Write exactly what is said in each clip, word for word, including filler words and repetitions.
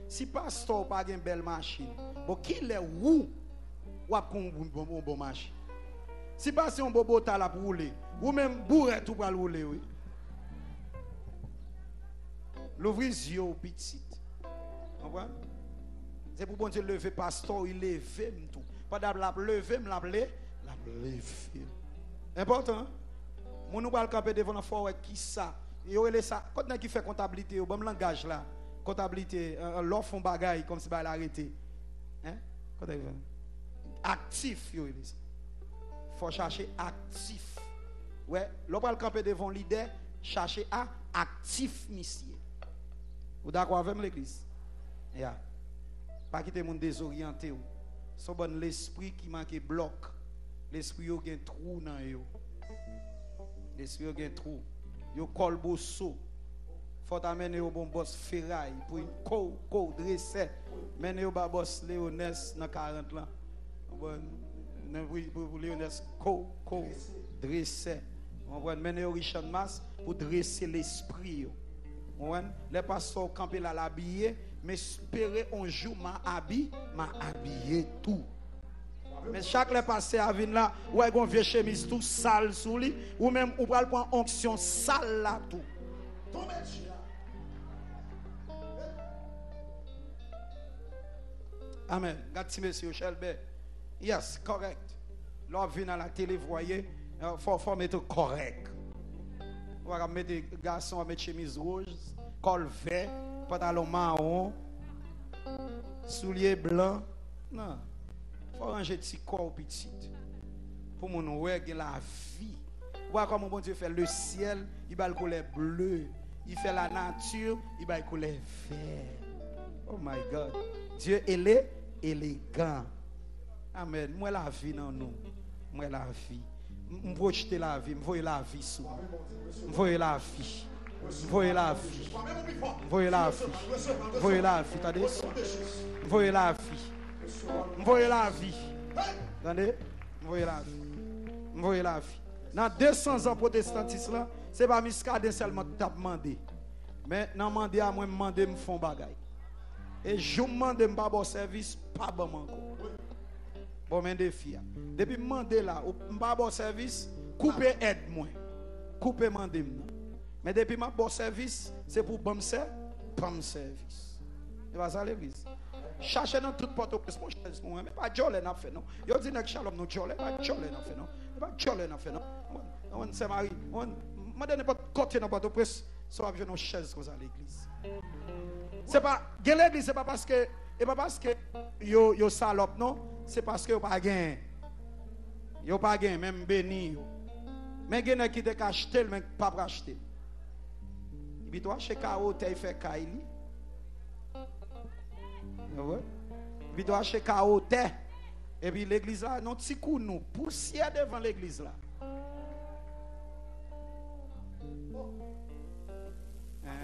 Si pastè w pa gen bèl machin, bon, kilè ou w ap kon yon bon, bon, bon machin? Si pastè yon bobota l ap woule, ou menm bourèt ou pral woule, wi. Louvri zye w, pitit. Konprann? Se pou Bondye leve pastè w, li leve m tou. Pandan l ap leve m, l ap le, l ap leve m. Enpòtan. Moun ou pral kanpe devan l, fò w wè kisa. Yo rele sa, kot nèg ki fè kontablite yo, ban m langaj la. Kontablite, eh, eh, lè w fè yon bagay, kòmsi bagay la rete. Hein? Kot nèg ki fè? Aktif, yo rele sa. Fò w chache aktif. Wè, lè w pral kanpe devan yon lidè, chache a aktif misye. Ou dakò avè m, legliz? Ya. Pa kite moun dezoryante w. Se yon bann lespri ki manke blòk. Lespri yo gen twou nan yo. Lespri yo gen twou. Yo kòlboso. Fò w ta mennen yo bon bòs feray pou yon kow, kow, dresè. Mennen yo ba bòs Leonès nan karant lan. Bon, nan pou, pou, pou Leonès kow, kow, dresè. Ou konprann? Mennen yo Richannmas pou drese lespri yo. Ou konprann? Lè pastè w kanpe la, l abiye, m espere on jou m a abi, m a abiye tou. Men chak lè pastè a vin la, ou wè gon vye chemiz tou sal sou li, ou menm ou pral pran onksyon sal la tou. Amèn. Gad ti mesye yo, Chèlbè. Yes, kòrèk. Lè w ap vin a la tele, vwaye, eh, fò, fò w mete w kòrèk. Ou pa ka mete gason ap met chemiz wòz, kòl vè, pantalon mawon, soulye blan. Non. Fò w ranje ti kò w pitit. Pou moun wè gen lavi. Ou wè kòman Bondye fè le ciel, li ba l koulè ble. Li fè la nature, li ba l koulè vè. Oh my God. Dieu ele, elegan. Amèn. M wè lavi nan nou. M wè lavi. M, m pwojte lavi. M voye lavi sou nou. M voye lavi. M voye lavi. M voye lavi. M voye lavi. Tande? M voye lavi. M voye lavi. Tande? M voye lavi. M voye lavi. Nan de san zan pwotestantis lan, se pa Miskaden sèlman ki t ap mande. Men nan mande a, mwen m mande m fè yon bagay. E jou m mande m pa ba w sèvis, pa ban m ankò. Bon, men defi a. Depi m mande la, ou, m pa ba w sèvis, koupe èd mwen. Koupe mande m nan. Men depi m ap ba w sèvis, se pou ban m sè, ban m sèvis. Se pa sa legliz. Chache nan tout Pòtoprens, pran chèz pou mwen. Men pa djòlè n ap fè, non. Yo di nèg Shalom, nou djòlè, pa djòlè n ap fè, non. Men pa djòlè n ap fè, non. Mwen, mwen, Sè Mari, mwen, mande nenpòt kote nan Pòtoprens, sa w ap jwenn yon chèz konsa legliz. Se pa, gen legliz, se pa paske, e pa paske yo, yo salòp, non. Se paske yo pa gen. Yo pa gen, men m beni yo. Men gen nèg ki te ka achte l, men k p ap achte l. Li pito achte kawo tè, li fè kay li. Ou konprann? Li pito achte kawo tè. Epi legliz la, non ti kou nou, pousyè devan legliz la. Hein?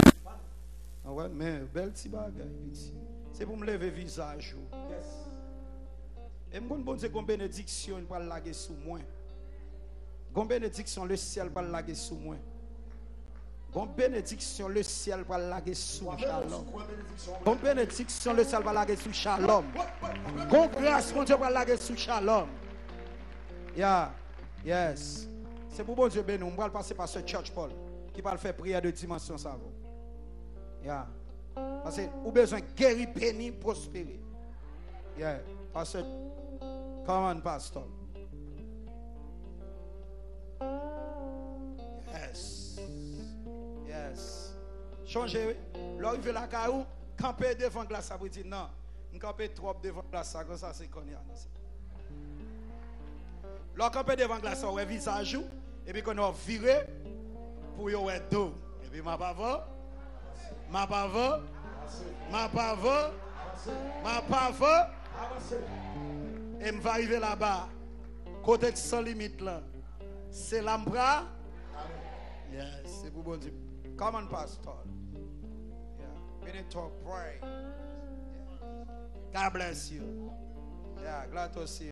Ou konprann? Men bèl ti bagay, pitit. Se pou m leve vizaj ou. E m konn Bondye gon benediksyon li pral lage sou mwen. Gon benediksyon lesyèl pral lage sou mwen. Gon benediksyon lesyèl pral lage sou Shalom. Gon benediksyon lesyèl pral lage sou Shalom. Gon gras Bondye pral lage sou Shalom. Ya. Yes. Se pou Bondye beni w. M pral pase pastè Church Paul ki pral fè priyè de dimansyon sa avè w. Ya. Paske ou bezwen geri, beni, pwospere. Yeah. Pastor, come on, Pastor. Yes. Yes. Chonje, wi. Lè w rive lakay ou, kanpe devan glas la pou di, "Non, m kanpe twòp devan glas la, konsa se kounye a, non, se." Lè w kanpe devan glas la, w wè vizaj ou, epi kounye a w vire pou yo wè do w. Epi m ap avan, m ap avan, m ap avan, m ap avan. E m va rive laba, kote k san limit lan. Se la m pra. Yes, se pou Bondye. Come on, Pastor. Yeah. Benito, pray. Yeah. God bless you. Yeah, glad to see